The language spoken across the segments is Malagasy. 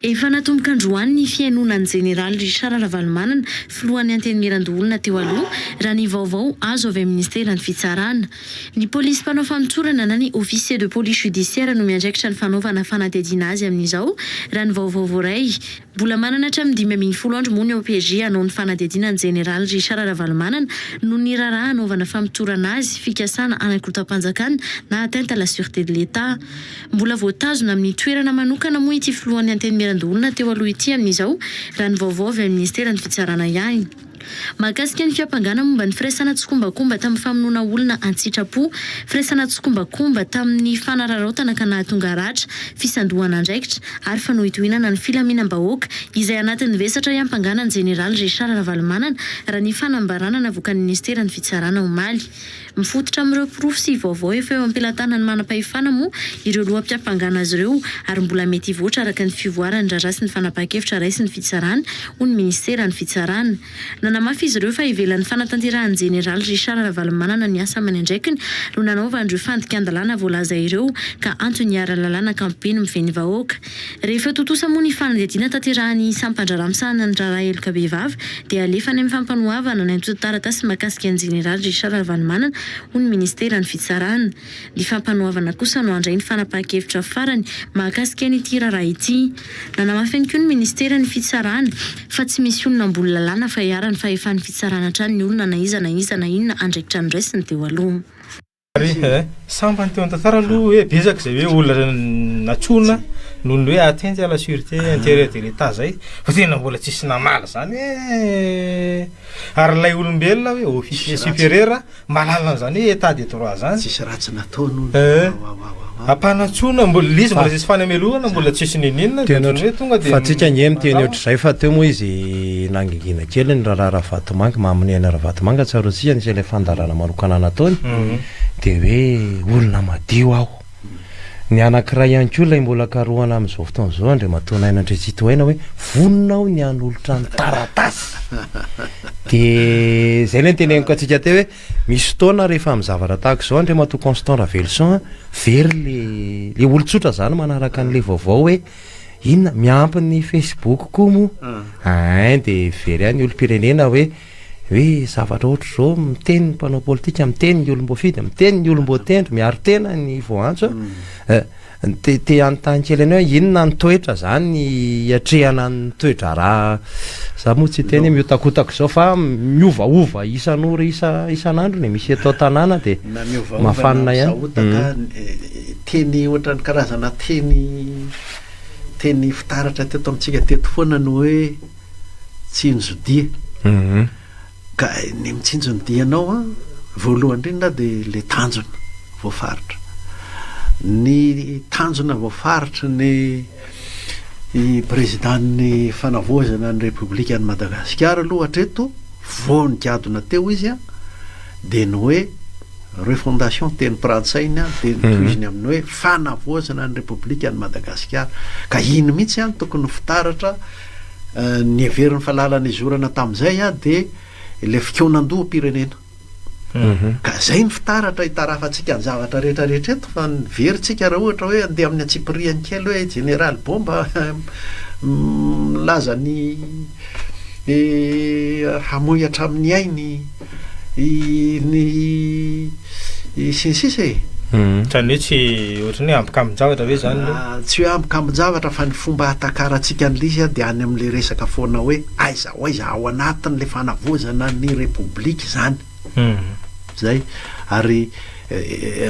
Efa natomboka androany ny fihainoana ny Jeneraly Richard Ravalomanana, filohan'ny Antenimierandoholona teo aloha, raha ny vaovao azo avy amin'ny Minisiteran'ny Fitsarana. Ny polisy mpanao famotsorana na ny Officier de police judiciaire no miandraikitra ny fanaovana fanadihadiana azy amin'izao, raha ny vaovao voaray. Mbola manana hatramin'ny 15 andro moa ny OPJ hanao ny fanadihadiana ny Jeneraly Richard Ravalomanana noho ny raharaha hanaovana famotorana azy, fikasana hanakorontam-panjakana na atteinte à la sûreté de l'Etat. Mbola voatazona amin'ny toerana manokana moa ity filohan'ny Antenimierandoholona teo aloha ity amin'izao, raha ny vaovao avy amin'ny minisiteran'ny Fitsarana ihany. Mahakasika ny fiampangana momba ny firaisana tsikombakomba tamin'ny famonoana olona an-tsitrapo, firaisana tsikombakomba tamin'ny fanararaotana ka nahatonga ratra, fisandohana andraikitra ary fanohitohinana ny filaminam-bahoaka, izay anatin'ny vesatra iampangana ny jeneraly Richard Ravalomanana, raha ny fanambarana navoakan'ny minisiteran'ny Fitsarana omaly. Mifototra amin'ireo porofo sy vaovao efa eo am-pelatanan'ny manam-pahefana moa ireo loham-piampangana azy ireo ary mbola mety hivoatra araka ny fivoaran'ny raharaha sy ny fanapahan-kevitra raisin'ny fitsarana, hoy ny minisiteran'ny Fitsarana. Nanamafy izy ireo fa ivelan'ny fanatanterahan'ny jeneraly Richard Ravalomanana ny asa aman'andraikiny no nanaovany ireo fandikan-dalàna voalaza ireo ka antony hiharan'ny lalàna ankapobeny mifehy ny vahoaka. Rehefa tontosa moa ny fanadihadiana tanterahan'ny sampan-draharaha misahana ny raharaha heloka bevava dia alefa any amin'ny fampanoavana ny antontan-taratasy mahakasika ny jeneraly Richard Ravalomanana, hoy ny ministeran'ny fitsarana. Ny fampanoavana kosa no handray ny fanapahan-kevitra farany mahakasika an'ity raharaha ity. Nanamafy ihany koa ny ministeran'ny fitsarana fa tsy misy olona ambony lalàna fa iharan'ny fahefan'ny fitsarana hatrany ny olona na iza na iza na inona andraikitra noraisiny teo aloha. Ary eh, sambany teo an-tantara aloha hoe betsaka izay hoe olona nantsoina noho ny hoe atteinte à la sûreté intérieure de l'Etat zay, fa tena mbola tsisy namaly zany hoe ary ilay olombelona hoe officier supérieur mahalala an'izany hoe état de droit zany. Tsisy ratsy nataony hono. Eh, Wawawawa. ampanantsoina mbola ilay izy mbola tsisy fanamelohana mbola tsisy n'inon'inona de Tena ohatran'ny hoe tonga de fa tsika ange miteny mazava. ohatr'izay fa teo moa izy nangingina kely ny raharaha Ravatomanga, Mamin'ny Aina Ravatomanga tsaroantsika nisy ilay fandaharana manokana nataony dia hoe olona madio aho. Ny anankiray ihany koa ilay mbola karohana amin'izao fotoana izao Andriamatoa Naina Andriantsitohaina hoe vonona aho ny hanolotra ny taratasy. Dia izay ilay noteneniko antsika teo hoe misy fotoana rehefa amin'ny zavatra tahaka izao Andriamatoa Constant Raveloson a, very le le olon-tsotra izany manaraka an'ilay vaovao hoe inona, miampy ny Facebook koa moa, ein dia very ihany ny olom-pirenena hoe hoe zavatra ohatr'izao miteny ny mpanao politika, miteny ny olom-boafidy, miteny ny olom-boatendry, miaro tena ny voaantso a. Te te hanontany kely anao hoe inona ny toetra zany hiatrehana ny toe-draharaha, za moa tsy hiteny hoe mihotakotaka izao fa miovaova isan'ora isa isan'andro ny misy eto an-tanàna dia Na miovaova na mahafanina ihany. misahotaka, teny ohatran'ny karazana teny teny fitaratra teto amintsika teto foana ny hoe tsinjo dia. Ka ny mitsinjo ny dianao an, voalohany indrindra dia ilay tanjona voafaritra. Ny tanjona voafaritry ny Prezidan'ny Fanavaozana ny Repoblikan'i Madagasikara aloha hatreto, vao nigadona teo izy an, dia ny hoe refondation teny frantsay iny an, dia notohiziny amin'ny hoe fanavaozana ny Repoblikan'i Madagasikara. Ka iny mihitsy an tokony ho fitaratra Ny heverin'ny fa lalana izorana tamin'izay dia ilay fikaonandoham-pirenena. Ka izay ny fitaratra hitarafantsika ny zavatra rehetra rehetra eto fa ny very tsika raha ohatra hoe andeha amin'ny antsipiriany kely hoe jeneraly bomba milaza ny hamoy hatramin'ny ainy ny sy ny sisa e. Zany hoe tsy ohatran'ny hoe ambikambin-javatra ve zany le? Tsy hoe ambikambin-javatra fa ny fomba ahatakarantsika an'ilay izy dia any amin'ilay resaka foana hoe aiza ho aiza ao anatin'ilay fanavaozana ny Repoblika izany. Zay. Ary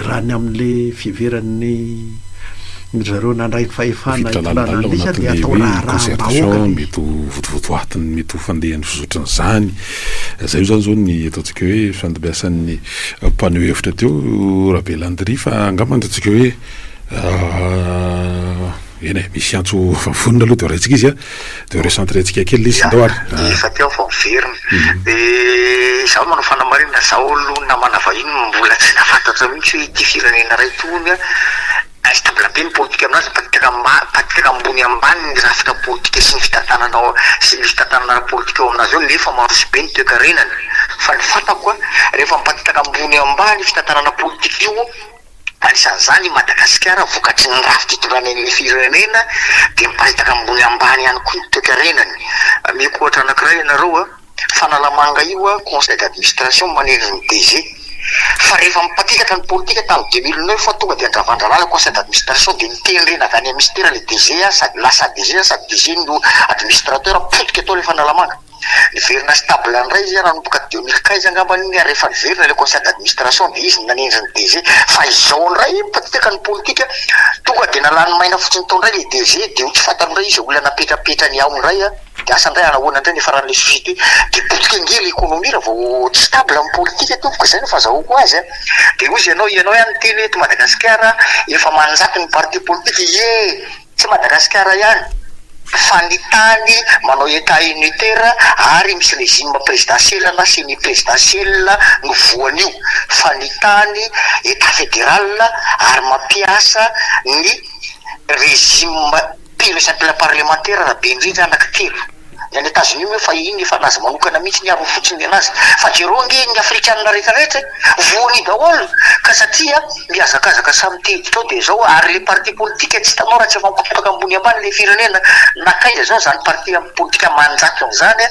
raha ny amin'ilay fiheveran'ny ry zareo nandray ny fahefana Tafiditra hitondrana lalindalina ao an'ilay izy dia anatin'ilay atao hoe raharaham-bahoaka concertation, ilay izy. mety ho votovotoatin'ny mety ho fandehan'ny fizotran'izany. Izay io izany izao ny ataontsika hoe fandimbiasan'ny mpaneho hevitra teo Rabe Landry fa angamba ny ataontsika hoe eny e, misy antso vonona aloha dia ho raintsika izy a, dia ho recentrer-ntsika kely ilay izy, ndao ary. Ya, efa teo aho vao miverina. Dia izaho manao fanamarinana, izaho aloha namana vahiny mbola tsy nahafantatra mihitsy hoe ity firenena iray itony Instable be ny politika aminazy, miparitaka miparitaka ambony ambany ny rafitra politika sy ny fitantanana ao sy ny fitantanana ara-politika ao aminazy ao nefa mandroso be ny toekarenany. Fa ny fantako a, rehefa miparitaka ambony ambany io fitantanana politika io, anisan'izany i Madagasikara vokatry ny rafitra itondrany an'ilay firenena dia miparitaka ambony ambany. ambany ihany koa ny toekarenany. Ameko ohatra anankiray ianareo a, Fanalamanga io a, conseil d'administration manendry ny DG. Fa rehefa mipatetaka ny politika tamin'ny 2009 a, tonga dia andravandralala conseil d'administration dia nitendrena avy any amin'ny ministera le DG a, sady lasa DG sady DG no administrateur, potika tao le Fanalamanga. Niverina stable indray izy nanomboka 2015 angambany iny, ary rehefa niverina le conseil d'administration dia izy nanendry ny DG. Fa izao indray mipatetaka ny politika, tonga dia nalany maina fotsiny tao indray le DG, dia ho tsy fantany indray izy olona napetrapetrany ao indray a. Dia asa indray anahoana indray ny faran'ilay société. Dia potika ange l'économie raha vao tsy stable amin'ny politika tompoko, izay no fahazahoako azy a. Dia hozy ianao, ianao ihany niteny hoe eto Madagasikara efa manjaka ny parti politique, ie, tsy Madagasikara ihany fa ny tany manao état unitaire ary misy régime présidentiel na semi présidentiel no voan'io, fa ny tany état fédéral ary mampiasa ny régime pur et simple parlementaire raha be indrindra anankitelo. Ny any Etazonia moa efa iny efa anazy manokana mihitsy ny ary ho fotsiny ny anazy. Fa jereo ange ny afrikanina rehetra rehetra e! Voany daholo! Ka satria mihazakazaka samy te hiditra ao dia izao ary le parti politika tsy hitanao raha tsy efa mipotaka ambony ambany le firenena. Nankaiza izao izany parti politika aman-jatony izany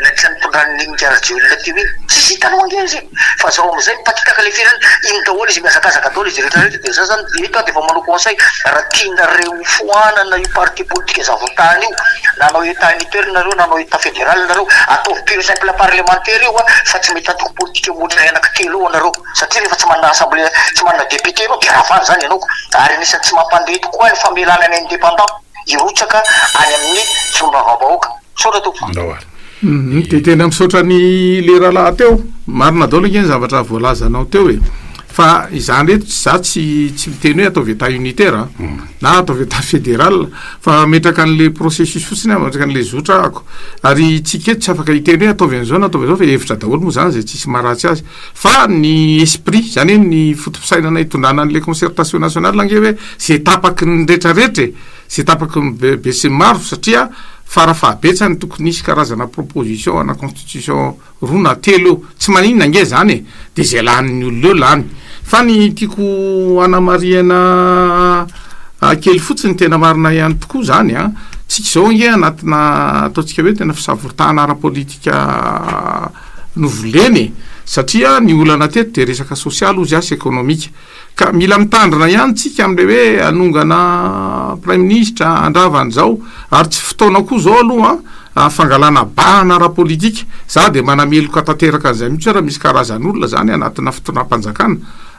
nandritra ny nitondran'ny Ingahy Rajoelina teo iny? Tsisy hitanao ange izy e! Fa zao amizay mipatitaka le firenena, iny daholo izy mihazakazaka daholo izy rehetra rehetra de za zany eto aho de efa manao conseil raha tianareo ho foanana io parti politique zavontany io na hanao etat unitaire nareo na hanao etat federal nareo ataovy pure simple parlementaire io a fa tsy mety antoko politique mihoatra anaky telo eo anareo satria rehefa tsy manana assemblée tsy manana député enao de ravana zany enao ary anisan'ny tsy mampandeha tokoa ny famelana ny indépendant hirotsaka any amin'ny solombavambahoaka. Misaotra tompoko. Ndao ary. Dia tena misaotra an'i le rahalahy teo. Marina daholo ange ny zavatra voalazanao teo e. Fa izany reto za tsy tsy miteny hoe ataovy état unitaire a, na ataovy état fédéral, fa mametraka an'le processus fotsiny aho, mametraka an'le zotra ahako. Ary tsika eto tsy afaka hiteny hoe ataovy an'izao na ataovy an'izao fa hevitra daholo moa zany izay tsisy maharatsy azy. Fa ny esprit, zany hoe ny foto-pisainana hitondrana an'le concertation nationale ange hoe ze tapaky ny retraretra e. Izay tapaky ny be sy ny maro satria fara fahabetsany tokony hisy karazana proposition ana constitution roa na telo eo. Tsy maninona ange zany e! De izay lanin'ny olona eo lany. Fa ny tiako hanamarihana kely fotsiny tena marina ihany tokoa zany an, tsika izao ange anatina ataontsika hoe tena fisavoritahana ara-politika novolena e! Satria ny olana teto de resaka sosialy hozy aho sy ekonomika. Ka mila mitandrina ihany tsika amle hoe hanongana praiminisitra, handrava an'izao, ary tsy fotoana koa zao aloha an, fangalana bahana ara-politika, za dia manameloka tanteraka an'izay mihitsy hoe raha misy karazan'olona zany anatina fitondram-panjakana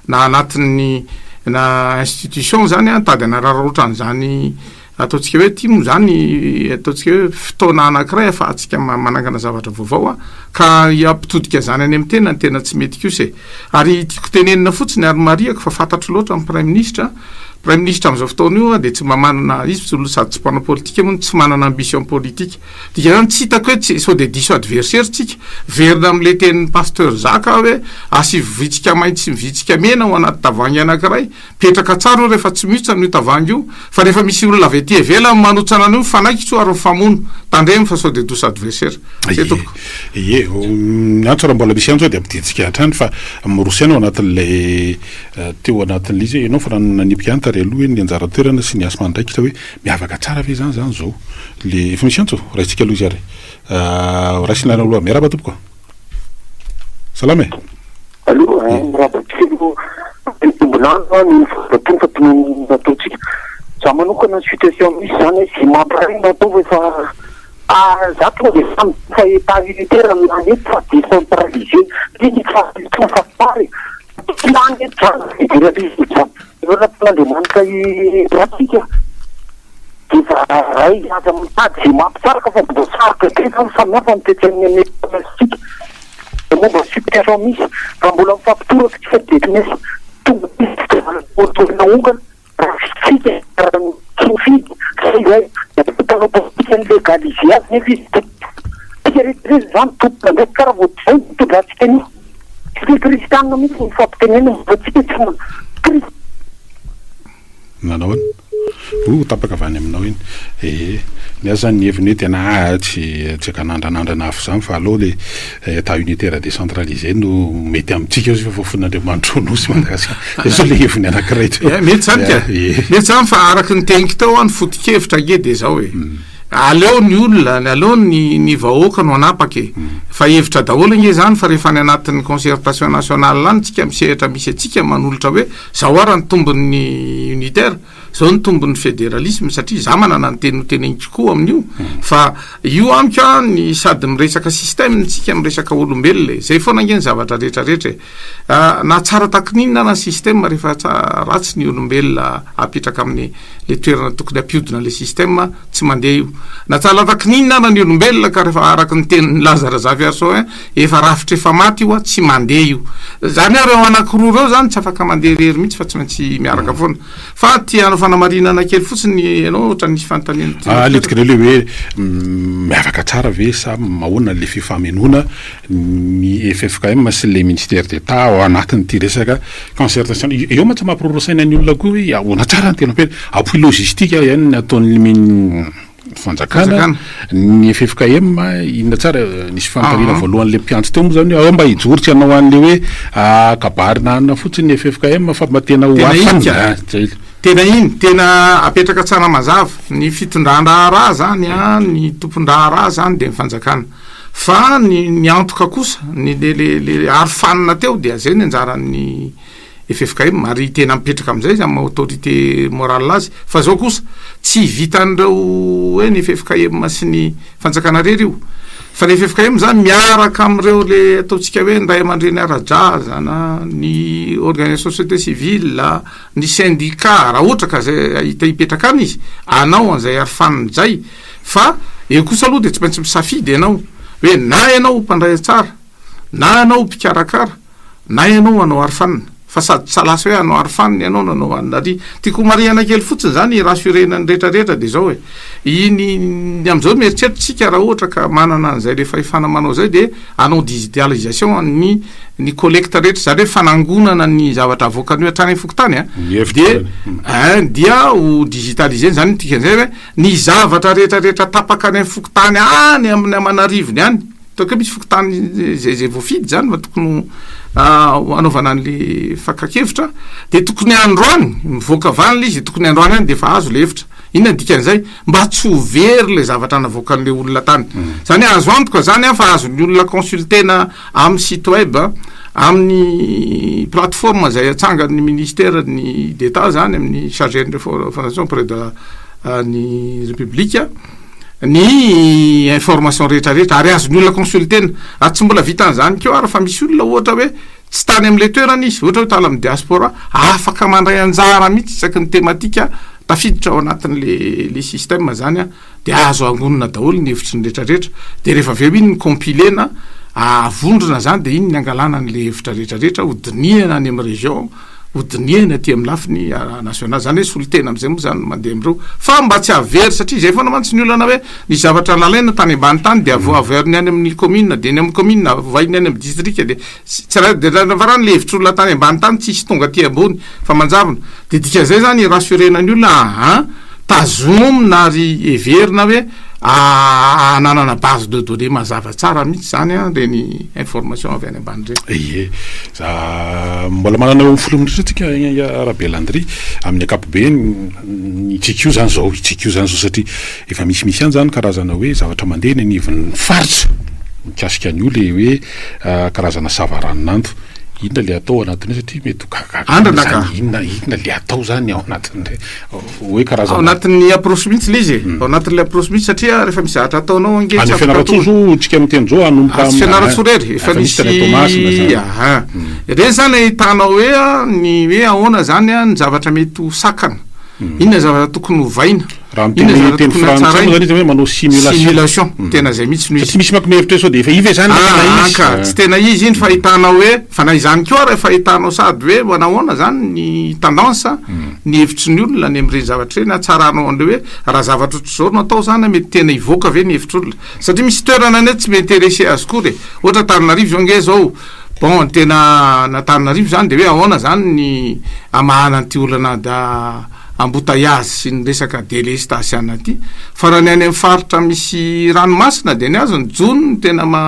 na anatin'ny na institution zany an, mitady hanararaotra an'izany Ataontsika hoe ity moa izany ataontsika hoe fotoana anankiray ahafahantsika manangana zavatra vaovao a, ka hampitodika izany any amin'ny tena ny tena tsy mety kosa e. Ary tiako tenenina fotsiny ary marihako fa fantatro loatra ny praiminisitra, praiminisitra amin'izao fotoana io dia tsy mba manana, izy tsy olona sady tsy mpanao politika moa no tsy manana ambition politique. Dikan'izany tsy hitako hoe tsy, sao dia diso adversaire tsika. Verina amin'ilay tenin'ny pasteur Zaka aho hoe asivo vitsika mainty sy vitsika mena ao anaty tavoahangy anankiray, Mipetraka tsara io rehefa tsy mihotsana io tavoahangy io, fa rehefa misy olona avy aty ivelany manotsana an'io mifanaiky ary mifamono. Tandremo fa sao dia dos adversaire. Zay tompoko. Ie, ny antso raha mbola misy antso dia ampidintsika hatrany fa miroso ihany ao anatin'ilay teo anatin'ilay izy hoe ianao fa nanipika ihany tary aloha hoe ny anjara toerana sy ny asa aman'andraikitra hoe miavaka tsara ve izany izany izao le efa misy antso? Raisintsika aloha izy ary. Raisina aloha. Miarahaba tompoko. Salama e. Aloha miraba antsika aloha tombon'andro ny fahabatony fa tokony nataontsika. Za manokana ny situation misy zany hoe zay mampiray no atao fa efa za tonga de samy fa état unitaire no lany eto fa décentralisé iny fa tsy fa tsara e. Tsy lany eto zany fédéralisme zany. Efa nataon'Andriamanitra ratsika de efa ray aza mitady zay mampisaraka fa mbola sarotra be zany samihafa ny toe-tsain'ny Amerikana sy tsika. Dia momba ny situation misy, raha mbola mifampitoraka isika dia tsy maintsy tonga misy fitiavana voatohina ongana raha isika raha tsy mifidy fa izay mpanao politika ny légaliser azy nefa izy tsika rehetra rehetra izany tompon'andraikitra raha vao izay no itondrantsika an'io. Tsy kristianina mihitsy no ifampitenenana fa tsika tsy Nanao ahoana? Oh, tapaka avy any aminao iny. Ee, ny ahy zany ny heviny hoe tena ah, tsy tsy ankanandranandrana afo zany fa aleo le état unitaire décentralisé no mety amintsika io fa fofon'Andriamanitra ho nosy Madagasikara. Zay zao le heviny anankiray teo. Eh, mety zany ka. Ee. Mety zany fa araka ny teniko teo an, ny foto-kevitra ange dia zao e. Aleo ny olona, aleo ny ny vahoaka no hanapaka e! Fa hevitra daholo ange izany fa rehefa any anatin'ny concertation nationale any tsika misehatra misy antsika manolotra hoe zao ara ny tombon'ny unitaire, zao ny tombon'ny federalisme satria za manana ny teny ho teneniko koa amin'io fa io amiko an ny sady miresaka système tsika miresaka olombelona e! Zay foana ange ny zavatra rehetra rehetra e! Na tsara takin'inona ara ny système rehefa ratsy ny olombelona apetraka amin'ny le toerana tokony hampiodina le système tsy mandeha io. Na tsara takin'inona ara ny olombelona ka rehefa araka ny tenin'i Laza Razafiarison hein, efa rafitra efa maty io tsy mandeha io. Zany hoe reo anakiroa reo zany tsy afaka mandeha irery mihitsy fa tsy maintsy miaraka foana. Fa te hanao fanamarinana kely fotsiny ianao ohatran'ny nisy fanontaniana tianao Ah, le apetraka. dikany hoe le hoe miavaka tsara ve sa ahoana le fifamenoana ny ffkm sy le ministère d'Etat ao anatin'ity resaka concertation eo mantsy mampiroro saina ny olona koa hoe ahoana tsara ny tena appui logistique ihany ny ataon'ny min fanjakana ny ffkm inona tsara nisy fanontaniana voalohany le mpiantso teo moa zany hoe ao mba hijoro tsy hanao an'le hoe ah, kabary na anona fotsiny ny ffkm fa mba tena ho afana zay Tena iny, tena apetraka tsara mazava, ny fitondran-draharaha zany an, ny tompon-draharaha zany dia ny fanjakana. Fa ny ny antoka kosa, ny le le le arofanina teo dia zay ny anjaran'ny ffkm ary tena mipetraka amin'izay izy amin'ny maha autorité morale azy. Fa zao kosa, tsy vitan'ireo hoe ny ffkm sy ny fanjakana irery io, fa ny ffkm zany miaraka amin'ireo le ataontsika hoe ny ray aman-dreny ara-drazana, ny organisation société civile, ny syndicat, raha ohatra ka zay te hipetraka any izy, hanao an'izay arofanina izay. Fa eo kosa aloha dia tsy maintsy misafidy ianao hoe na ianao ho mpandray antsara, na ianao ho mpikarakara, na ianao hanao arofanina. Fa sady tsy lasa hoe hanao arofanina ianao no hanao anona ary. Tiako homarihana kely fotsiny izany hi-rassurer-na ny rehetra rehetra dia izao e, iny ny amin'izao mieritreritra isika raha ohatra ka manana an'izay le fahefana manao izay dia hanao digitalisation ny ny collecte rehetra, izany hoe fanangonana ny zavatra avoakan'io hatrany amin'ny fokontany an, dia ein dia ho digitaliser-na izany ny dikan'izay hoe Ny zavatra rehetra rehetra tapaka any amin'ny fokontany any amin'ny aman'arivony any, ataoko hoe misy fokontany izay izay voafidy izany fa tokony ho hanaovana an'le fakan-kevitra, dia tokony androany, mivoaka avy any le izy dia tokony androany any dia efa azo le hevitra. Inona ny dikan'izay? Mba tsy ho very le zavatra navoakan'le olona tany. Izany hoe azo antoka izany an fa azon'ny olona consulter-na amin'ny site web, amin'ny plateforme izay atsangan'ny ministère ny d'Etat izany amin'ny chargé ny refondation auprès de ny République ny information rehetra rehetra ary azon'ny olona consulter-na ary tsy mbola vitan'izany koa ary fa misy olona ohatra hoe tsy tany amin'ilay toerana izy ohatra hoe tany amin'ny diaspora afaka mandray anjara mihitsy isaky ny thématique tafiditra ao anatin'le le système zany an de azo angonina daholo ny hevitry ny rehetra rehetra de rehefa avy eo iny ny compiler-na avondrona zany de iny ny angalana an'le hevitra rehetra rehetra hodinihana any amin'ny région hodinihana aty amin'ny lafiny national, zany hoe solontena am'zay moa zany no mandeha am'ireo fa mba tsy hahavery satria zay foana mantsy ny olana hoe ny zavatra nalaina tany ambany tany de avo averiny any amin'ny commune de ny amin'ny commune avoainy any amin'ny district de tsy raha de raha raha ny le hevitr'olona tany ambany tany tsisy tonga aty ambony fa manjavona de dikan'izay zany i-rassurer-na ny olona aha tazomina ary heverina hoe ananana base de données mazava tsara mihitsy zany an reny information avy any ambany reny. Ie, za mbola manana eo amin'ny filoha minitra tsika Rabelandry amin'ny ankapobeny itsika io zany zao, itsika io zany zao satria efa misimisy ihany zany karazana hoe zavatra mandeha eny anivon'ny faritra mikasika an'io le hoe karazana savaranonando. Inona le atao anatin'io satria mety ho gagaga Andrana ka. zany inona inona le atao zany ao anatin'le hoe karazana Ao anatin'ny approche mihitsy le izy e, ao anatin'le approche mihitsy satria rehefa misy zavatra ataonao ange Any tsy afaka Fianarantsoa atao. zao tsika miteny zao hanomboka Ah, tsy am- Fianarantsoa irery, efa efa nisy nisy tany Toamasina zany. aha. Ireny zany ahitanao hoe a, ny hoe ahoana zany a ny zavatra mety ho sakana, inona zavatra tokony hovaina. Raha miteny teny frantsay moa zany izy hoe manao simulation. Simulation, tena zay mihitsy no izy. Satria misy manko mihevitra hoe sao dia efa io ve zany ilay tena Ah, izy? ka, tsy tena izy iny fa ahitanao hoe, fa na izany koa ary efa ahitanao sady hoe manahoana zany ny tendance, ny hevitry ny olona any amin'ireny zavatra ireny, hatsaranao an'ilay hoe raha zavatra ohatr'izao no atao zany mety tena hivoaka ve ny hevitr'olona. Satria misy toerana anie tsy mi-interesser azy akory e. Ohatra Antananarivo zao ange zao, bon ny tena an'Antananarivo zany dia hoe ahoana zany ny hamahana an'ity olana da embouteillage sy ny resaka délestage ana aty fa raha ny any amin'ny faritra misy ranomasina dia ny azy ny jono no tena ma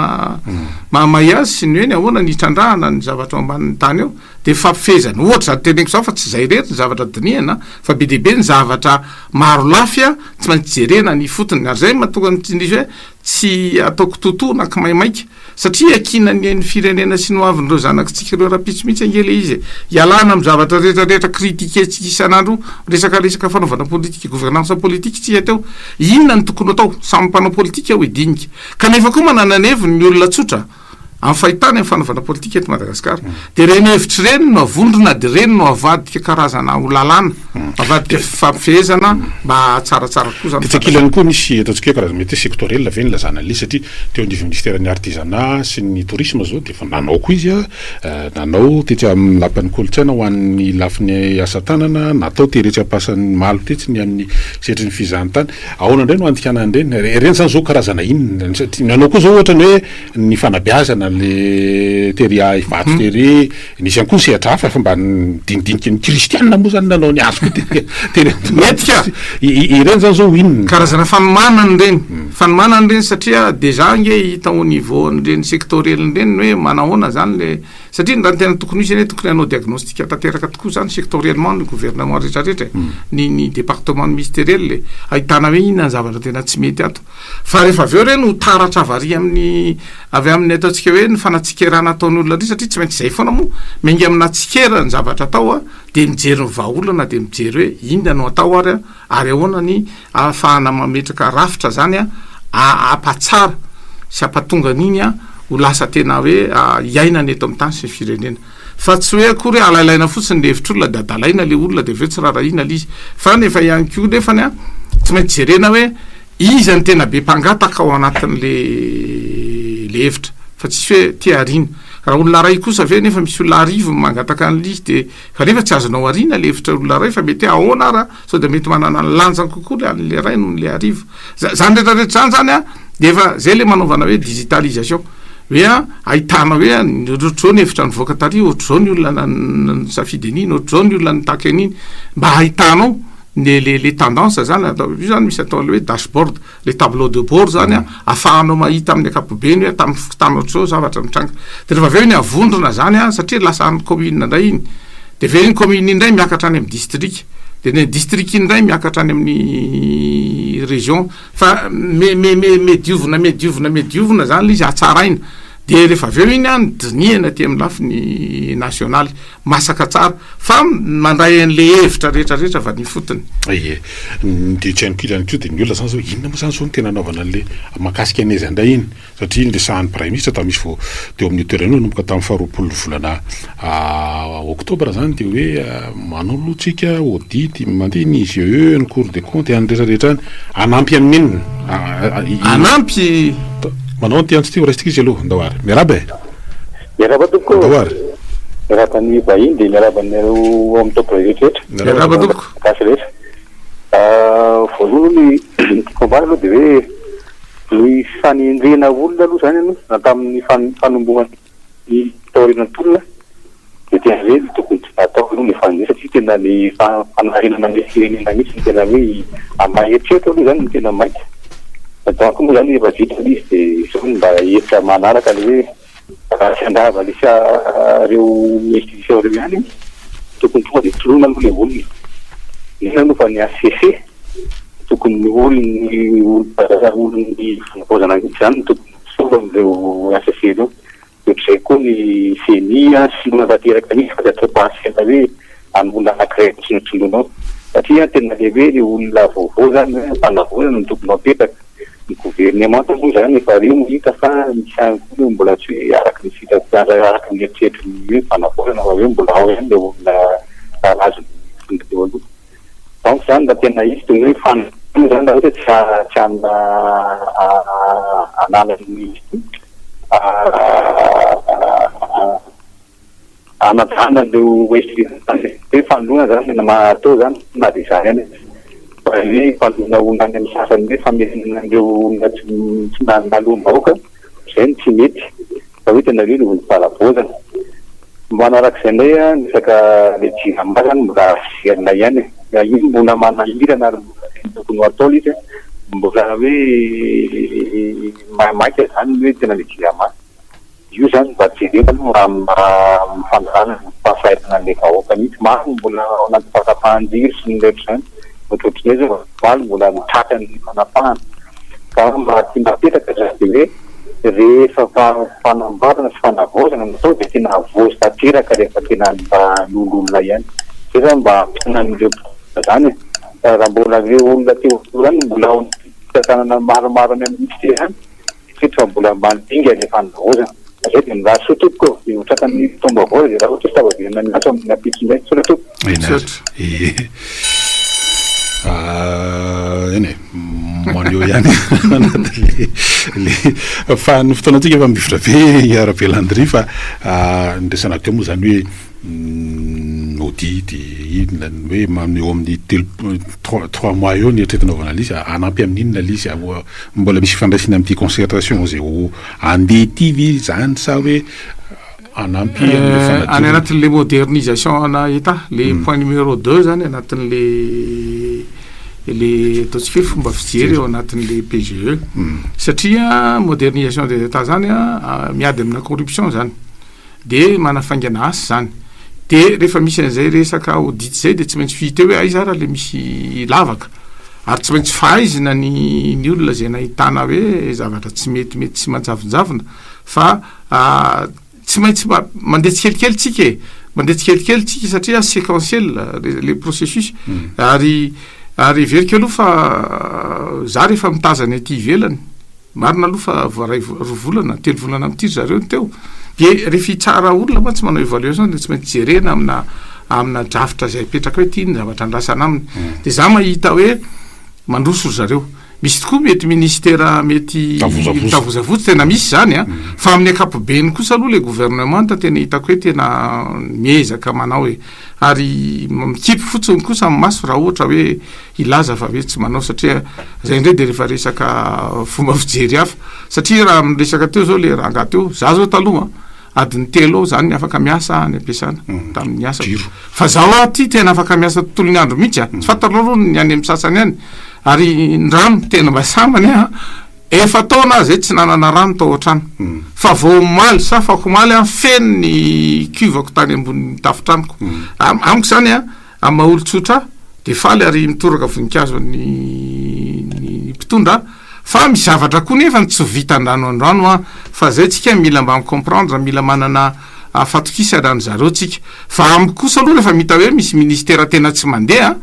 mahamay azy sy ny hoe ny ahoana ny hitrandrahana ny zavatra ao ambanin'ny tany ao. Dia fampifehezana. Ohatra izany teneniko izao fa tsy izay irery ny zavatra dinihana fa be dia be ny zavatra maro lafy tsy maintsy jerena any ifotony. Ary izay no mahatonga ny tsindrisy hoe tsy atao kitoatoa na kimaimaika satria iankinan'ny ain'ny firenena sy ny hoavin'ireo zanakitsika ireo rahampitso mihitsy ange ilay izy e. Ialana amin'ny zavatra rehetra rehetra critiquer-tsika isan'andro resaka resaka fanaovana politika, gouvernance politique tsika teo. Inona no tokony ho atao? Samy mpanao politika hoy dinika. Kanefa koa manana ny heviny ny olona tsotra. Amin'ny fahitana ny fanaovana politika eto Madagasikara dia ireny hevitra ireny no avondrona dia ireny no avadika karazana ho lalàna, avadika fifampifehezana mba hahatsaratsara kokoa izany. Tetsy ankilany koa misy ataontsika hoe karazana mety hoe sectoriel ve ny ilazana an'ilay izy satria teo anivon'ny minisiteran'ny artisanat sy ny tourisme izao dia efa nanao koa izy nanao tetsy amin'ny lapan'ny kolontsaina ho an'ny lafiny asa tanana, natao teretsy ampasan'ny malo tetsy ny amin'ny sehatry ny fizahantany. Ahoana indray no handikana an'ireny? Ireny izany izao karazana inona? Satria ny anao koa izao ohatra ny hoe ny fanabeazana le tery Ivato tery, nisy ihany koa ny sehatra hafa fa mba nidinidinika ny kristianina moa izany nanao ny azy koa tery tery Mety ka! Ireny izany izao inona? Karazana fanomanana ireny, fanomanana ireny satria déjà ange hita au niveau an'ireny sectoriel ireny ny hoe manahoana izany le Satria raha ny tena tokony ho izy anie tokony hanao diagnostic tanteraka tokoa izany sectoriellement ny gouvernement rehetra rehetra e, ny ny département ministeriel e, ahitana hoe inona ny zavatra tena tsy mety ato. Fa rehefa avy eo ireny ho taratra avy ary amin'ny avy amin'ny ataontsika hoe ny fanatsikerana ataon'ny olona indray satria tsy maintsy izay foana moa miainga amina tsikera ny zavatra atao a, dia mijery ny vahaolana dia mijery hoe inona no atao ary a, ary ahoana ny ahafahana mametraka rafitra zany hampatsara sy hampatonga an'iny ho lasa tena hoe iainana eto amin'ny tany sy ny firenena. Fa tsy hoe akory hoe alailaina fotsiny le hevitr'olona de adalaina le olona de avy eo tsy rarahina le izy. Fa nefa ihany koa nefany an, tsy maintsy jerena hoe iza no tena be mpangataka ao anatin'le le hevitra fa tsisy hoe ty ariana. Raha olona ray kosa ve nefa misy olona arivony mangataka an'le izy de fa nefa tsy azonao ariana le hevitra olona ray fa mety hoe ahoana ara Sao dia mety manana ny lanjany kokoa le an'le iray noho ny le arivo. Zany rehetra rehetra zany zany an, dia efa zay le manaovana hoe digitalisation. Hoe an, ahitana hoe an, ohatr'izao ny hevitra nivoaka tary, ohatr'izao ny olona nisafidy an'iny, ohatr'izao ny olona nitaky an'iny. Mba ahitanao le le le tendance zany, atao, io zany misy atao le hoe dashboard. Le tableau de bord zany an, afahanao mahita amin'ny ankapobeny hoe tamin'ny fokontany ohatr'izao zavatra nitranga. De rehefa avy eo iny avondrona zany an, satria lasa any commune indray iny, de avy eo iny commune iny indray miakatra any amin'ny district, de ny district iny indray miakatra any amin'ny région, fa me me me mediovina mediovina mediovina zany le izy hatsaraina, de rehefa avy eo iny an dinihana aty amin'ny lafiny nasionaly. Masaka tsara fa mandray an'le hevitra rehetra rehetra avy any ifotony. Ie, dia tsy hainoko ihany koa dia ny olona zany zao inona moa zany zao no tena anaovana an'le mahakasika an'iza indray iny satria niresahan'ny praiminisitra tamin'izy vao teo amin'io toerana io nanomboka tamin'ny faharoapolo volana oktobra zany dia hoe manao aloha tsika audit mandeha ny IGE ny cour des comptes any rehetra rehetra any hanampy amin'ny inona? Hanampy. Manao an'ity antso ity ho raisintsika izy aloha, ndao ary. Miarahaba e! Miarahaba tompoko. Andao ary. Miarahaba ny vahiny dia miarahaba anareo ao amin'ny top rehetra rehetra. Miarahaba tompoko. Gasy rehetra. Voalohany aloha ny tiako ambara aloha dia hoe ny fanendrena olona aloha izany aloha na tamin'ny fanombohana ny taoriana tolona dia tena hoe tokony tsy natao aloha ny fanendrena satria tena ny fanarenana ny firenena mihitsy no tena hoe amin'ny eritreritra aloha izany no tena maika. Donc moa izany efa vita ilay izy dia izao no mba hevitra manaraka ilay hoe Raha tsy handrava ilay ireo institution ireo ihany, tokony tonga dia tolomina aloha ilay olona. Inona aloha fa ny HCC, tokony ny olon'ny olon'ny fanavaozana mihitsy izany no tokony hisolo an'ireo HCC ireo. Dia ohatr'izay koa ny ceni, soloina tanteraka mihitsy fa tsy atao partiel hoe an'olona anankiray fotsiny no soloina ao. Satria tena ilay hoe ilay olona vaovao izany hoe mpanavaozana no tokony ho apetraka. Ny governemanta moa izany efa reo no hita fa misy ihany koa ireo mbola tsy hoe araka ny sitrapony araka ny eritreritry ny hoe fanavaozana fa hoe mbola ao ihany ilay olona azony nitondra teo aloha. Donc izany raha tena izy toy ny hoe fanovana izany raha ohatra tsy tsy hanana hanala ny izy ity Hanajana an'ireo esprit hoe fanoloana zany tena maha-atao zany na dia izany ihany aza. Fa hoe fanoloana olona any amin'ny sasany hoe famerenana an'ireo olona tsy tsy naloam-bahoaka, izay no tsy mety. Fa hoe tena hoe ny fanavaozana. Manarak'izay indray an, resaka le jirama zany mbola averina ihany e. Io mbola manahirana ary mbola tena tokony ho atao ilay izy an. Mbola hoe maimaika zany ny hoe tena le jirama. Io zany mba jerena aloha amin'ny fandaharana ny fahafaherana an'ilay vahoaka mihitsy. Maro ny mbola ao anaty fahatapahan-jiro sy ny ohatr'izany. Ohatrohatran'izay zao valo mbola tratra ny fanapahana. Ka mba tiana apetraka zany dia hoe rehefa fanamboarana sy fanavaozana no atao dia tena avozy tanteraka rehefa tena mba lololona ihany. Zay zany mba ampiana an'ireo mpitondra zany e. Fa raha mbola ireo olona teo aloha ihany no mbola ao anaty fitantanana maromaro any amin'ny minisitera any, eritrereto fa mbola ambany dingana ilay fanavaozana. Fa zay dia mirary soa tompoko ô, dia ho tratran'ny taom-baovao dia raha ohatra hoe tafaverina miantso amin'ny ampitso indray. Misaotra tompoko. Eny ary. Ee. Eny e, maneho ihany anatin'le le fa ny fotoanantsika efa mivotra be Rabe Landry fa ny resana teo moa zany hoe audit inona ny hoe eo amin'ny telo trois trois mois eo ny eritreretina anaovana an'ilay izy, hanampy amin'ny inona ilay izy, mbola misy ifandraisany amin'ity concertation izay ho andeha ity ve izany sa hoe hanampy amin'ilay fanadiovana? Any anatin'ilay modernisation ana Etat, le point numéro deux zany anatin'le le ataontsika hoe fomba fijery ao anatin'le PGE, satria modernisation des Etats zany an, miady amina corruption zany. de manafaingana asa zany, de rehefa misy an'izay resaka audit zay de tsy maintsy vita eo hoe aiza ara le misy lavaka, ary tsy maintsy fahaizina ny ny olona zay nahitana hoe zavatra tsy metimety sy manjavonjavona fa tsy maintsy mba mandeha tsikelikely tsika e, mandeha tsikelikely tsika satria sequentiel le le processus ary ary heveriko aloha fa za rehefa mitazana ety ivelany Marina aloha fa vao iray roa volana, telo volana amin'ity ry zareo no teo. Dia rehefa hitsara olona mantsy manao évaluation dia tsy maintsy jerena amina amina drafitra izay apetraka hoe ity ny zavatra andrasana aminy. Dia za mahita hoe mandroso ry zareo. Misy tokoa mety ministera mety mitavozavoza, tena misy izany an. Fa amin'ny ankapobeny kosa aloha ilay gouvernement tena hitako hoe tena miezaka manao e. Ary mikipy fotsiny kosa ny maso raha ohatra hoe hilaza fa hoe tsy manao satria zay indray de rehefa resaka fomba fijery hafa satria raha miresaka teo zao le rangahy teo za zao taloha adiny telo eo zany afaka miasa any am-piasana mm. tamin'ny asa fa zaho aho ty tena afaka miasa tontolo ny andro mihitsy a mm. tsy fantatro aloha ny any amin'ny sasany any ary ny rano tena mba sambany a efa taona aho zay tsy nanana rano tao an-trano mm. fa vao omaly sa afakomaly aho feno ny cuvako tany ambony tafotranoko amiko zany a Amin'ny maha olon-tsotra ahy dia faly ary mitoraka voninkazo ny ny mpitondra fa misy zavatra koa nefa tsy ho vita andrano andrano an! Fa zay tsika mila mba mi-comprendre, mila manana fatokisana an zareo tsika. Fa amiko kosa aloha rehefa mita hoe misy ministera tena tsy mandeha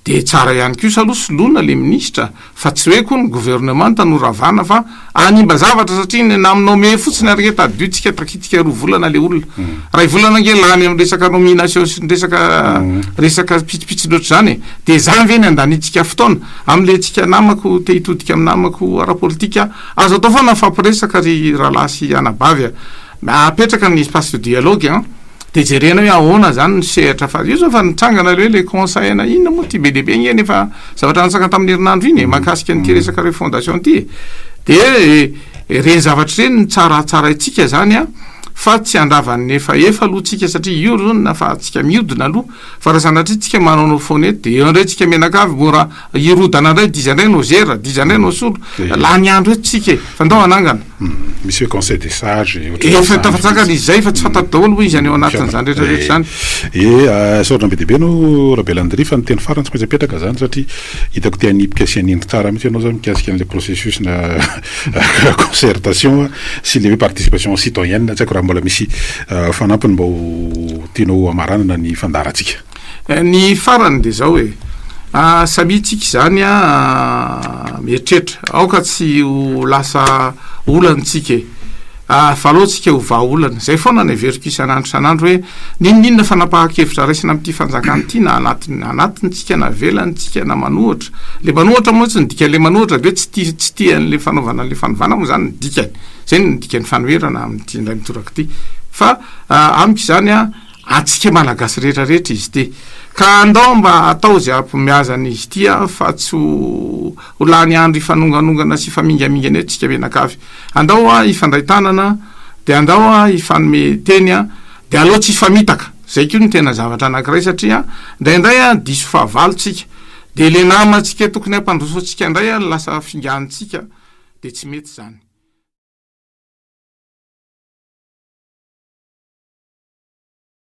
dia tsara ihany kosa aloha soloina le minisitra Fa tsy hoe koa ny gouvernemanta no ravana fa hanimba zavatra satria ny na mi-nommer fotsiny ary ange tadidio tsika takitika roa volana le olona. Ray volana ange lany amin'ny resaka nomination sy ny resaka resaka pitsopitsony ohatr'izany e. De zany ve ny andanintsika fotoana? Amin'le tsika namako te hitodika amin'ny namako ara-politika azo atao foana mifampiresaka ry rahalahy sy anabavy a. Apetraka ny espace de dialogue an. De jerena hoe ahoana zany ny sehatra fa io zao fa nitsangana le hoe le conseil na inona moa ty be dia be nge nefa zavatra nantsangana tamin'ny herinandro iny e mahakasika an'ity resaka refondation ity e de ireny zavatra ireny no tsara hatsaraintsika zany a fa tsy handravan'ny efaefa aloha tsika satria io aloha no nahafahantsika mihodina aloha fa raha sanatria tsika manaonao foana eto de eo indray tsika mianakavy mora hirodana indray d'iza indray no zera d'iza indray no asolo lany andro eto tsika e fa ndao hanangana Misy hoe conseil des sages Efa tafatsangana izy izay fa tsy fantatro daholo hoy izy any ao anatin'izany rehetra rehetra izany. E, saotra be dia be anao Rabelandry fa ny teny farany tsy maintsy apetraka izany satria hitako te hanipika sy hanindry tsara mihitsy ianao izany mikasika an'ilay processus na concertation sy ilay hoe participation citoyenne, tsy haiko raha mbola misy fanampiny mba ho tianao hamaranana ny fandaharantsika. Ny farany dia izao e, samia tsika izany mieritreritra, aoka tsy ho lasa olana tsika e, fa aleo tsika ho vahaolana, izay foana no heveriko isan'andro isan'andro hoe n'inon'inona fanapahan-kevitra raisina amin'ity fanjakana ity na anatiny anatiny tsika na ivelany tsika na manohitra, le manohitra moa tsy ny dikan'le manohitra dia hoe tsy tia tsy tia an'le fanaovana an'le fanovana moa izany ny dikany, izay no dikan'ny fanoherana amin'ity indray mitoraka ity, fa amiko izany an. Antsika Malagasy rehetra rehetra izy ity. Ka andao mba atao izay hampiomiazana izy ity an, fa tsy ho ho lany andro hifanonganongana sy hifamingamingana eto tsika mianakavy. Andao an hifandray tanana, dia andao an hifanome teny an, dia aleo tsy hifamitaka. Izay koa no tena zavatra anankiray satria indraindray an diso fahavalo tsika. Dia ilay namantsika tokony hampandroso antsika indray an lasa finganintsika dia tsy mety izany.